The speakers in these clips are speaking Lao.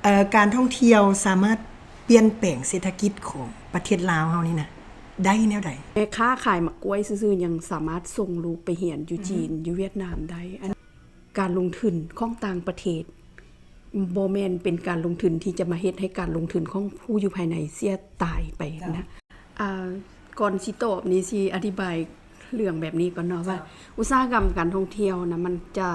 ເອີ ການທ່ອງທ່ຽວສາມາດປ່ຽນແປງເສດຖະກິດຂອງປະເທດລາວເຮົານີ້ນະ ໄດ້ແນວໃດ? ແມ່ຄ້າຂາຍໝາກກ້ວຍຊື່ໆ ຍັງສາມາດສົ່ງລູກໄປຮຽນຢູ່ຈີນ ຢູ່ຫວຽດນາມໄດ້. ອັນ ການລົງທຶນຂອງຕ່າງປະເທດ ບໍ່ແມ່ນເປັນການລົງທຶນທີ່ຈະມາເຮັດໃຫ້ການລົງທຶນຂອງຜູ້ຢູ່ພາຍໃນເສຍຕາຍໄປນະ. ອ່າ ກ່ອນຊິຕອບນີ້ ຊິອະທິບາຍເລື່ອງແບບນີ້ກ່ອນເນາະ ວ່າອຸດສາຫະກຳການທ່ອງທ່ຽວນະ ມັນຈະ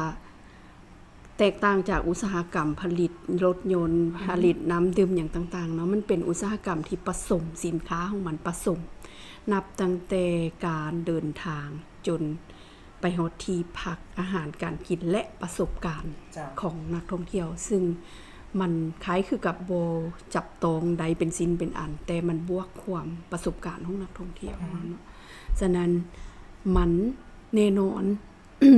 ແຕກຕ່າງຈາກອຸດສາຫະກຳຜະລິດລົດຍົນ, ຜະລິດນ້ຳດື່ມຫຍັງຕ່າງໆເນາະ. ມັນເປັນອຸດສາຫະກຳທີ່ປະສົມສິນຄ້າຂອງມັນ ປະສົມ ນັບຕັ້ງແຕ່ການເດີນທາງຈົນ ໄປຮອດທີ່ພັກ, ອາຫານການກິນ ແລະ ປະສົບການຂອງນັກທ່ອງທ່ຽວ ຊຶ່ງມັນຄ້າຍຄືກັບບໍ່ຈັບຕ້ອງໄດ້ເປັນຊິ້ນເປັນອັນ, ແຕ່ມັນບວກຄວາມປະສົບການຂອງນັກທ່ອງທ່ຽວເນາະ. ສະນັ້ນ ມັນແນ່ນອນ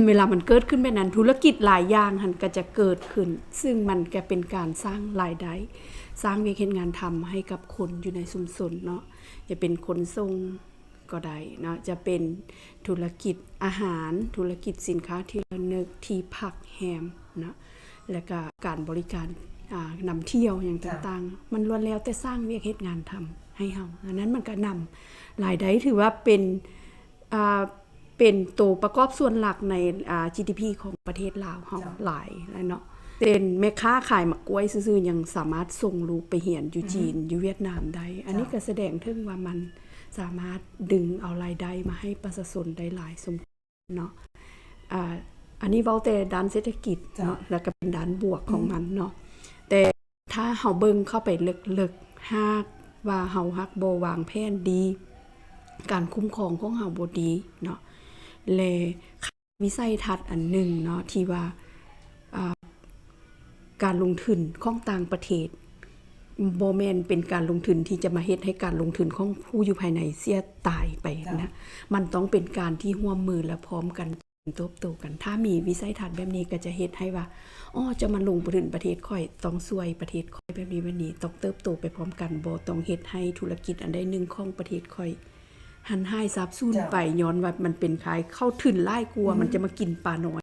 ເວລາມັນເກີດຂຶ້ນແບບນັ້ນ ທຸລະກິດຫຼາຍຢ່າງຫັ້ນກໍຈະເກີດຂຶ້ນ, ຊຶ່ງມັນກໍເປັນການສ້າງລາຍໄດ້, ສ້າງວຽກເຮັດງານທຳໃຫ້ກັບຄົນຢູ່ໃນຊຸມຊົນເນາະ, ຈະເປັນຂົນສົ່ງ ກໍໄດ້ເນາະ, ຈະເປັນທຸລະກິດອາຫານ, ທຸລະກິດສິນຄ້າທີ່ລະນຶກ, ທີ່ພັກແຮມເນາະ, ແລ້ວກະການບໍລິການ ອ່າ ນຳທ່ຽວຫຍັງຕ່າງໆ ມັນລ້ວນແລ້ວແຕ່ສ້າງວຽກເຮັດງານທຳໃຫ້ເຮົາ. ອັນນັ້ນມັນກະນຳລາຍໄດ້ ຖືວ່າເປັນ ອ່າ ເປັນໂຕປະກອບສ່ວນຫຼັກໃນ ອ່າ ຈີດີພີ ຂອງປະເທດລາວເຮົາຫຼາຍແລ້ວເນາະ. ເປັນແມ່ຄ້າຂາຍໝາກກ້ວຍຊື່ໆ ຍັງສາມາດສົ່ງລູກໄປຮຽນຢູ່ຈີນ ຢູ່ຫວຽດນາມໄດ້. ອັນນີ້ກໍສະແດງເຖິງວ່າມັນ ສາມາດດຶງເອົາລາຍໄດ້ມາໃຫ້ປະຊາຊົນໄດ້ຫຼາຍສົມຄວນເນາະ. ອ່າ ອັນນີ້ເວົ້າແຕ່ດ້ານເສດຖະກິດເນາະ, ແລ້ວກໍເປັນດ້ານບວກຂອງມັນເນາະ. ແຕ່ຖ້າເຮົາເບິ່ງເຂົ້າໄປເລິກໆ ຫາກວ່າເຮົາຫາກບໍ່ວາງແຜນດີ ການຄຸ້ມຄອງຂອງເຮົາບໍ່ດີເນາະ ແລະ ວິໄສທັດອັນໜຶ່ງເນາະ ທີ່ວ່າ ອ່າ ການລົງທຶນຂອງຕ່າງປະເທດ ບໍ່ແມ່ນເປັນການລົງທຶນທີ່ຈະມາເຮັດໃຫ້ການລົງທຶນຂອງຜູ້ຢູ່ພາຍໃນເສຍຕາຍໄປນະ. ມັນຕ້ອງເປັນການທີ່ຮ່ວມມື ແລະ ພ້ອມກັນເຕີບໂຕກັນ. ຖ້າມີວິໄສທັດແບບນີ້ ກໍຈະເຮັດໃຫ້ວ່າ ອໍ ເຈົ້າມາລົງທຶນປະເທດຂ້ອຍ ຕ້ອງຊ່ວຍປະເທດຂ້ອຍແບບນີ້ແບບນີ້ ຕ້ອງເຕີບໂຕໄປພ້ອມກັນ, ບໍ່ຕ້ອງເຮັດໃຫ້ທຸລະກິດອັນໃດໜຶ່ງຂອງປະເທດຂ້ອຍ ຫັນຫາຍສາບສູນໄປ ຍ້ອນວ່າມັນເປັນຂາຍເຂົ້າທຶນຫຼາຍກວ່າ ມັນຈະມາກິນປານ້ອຍ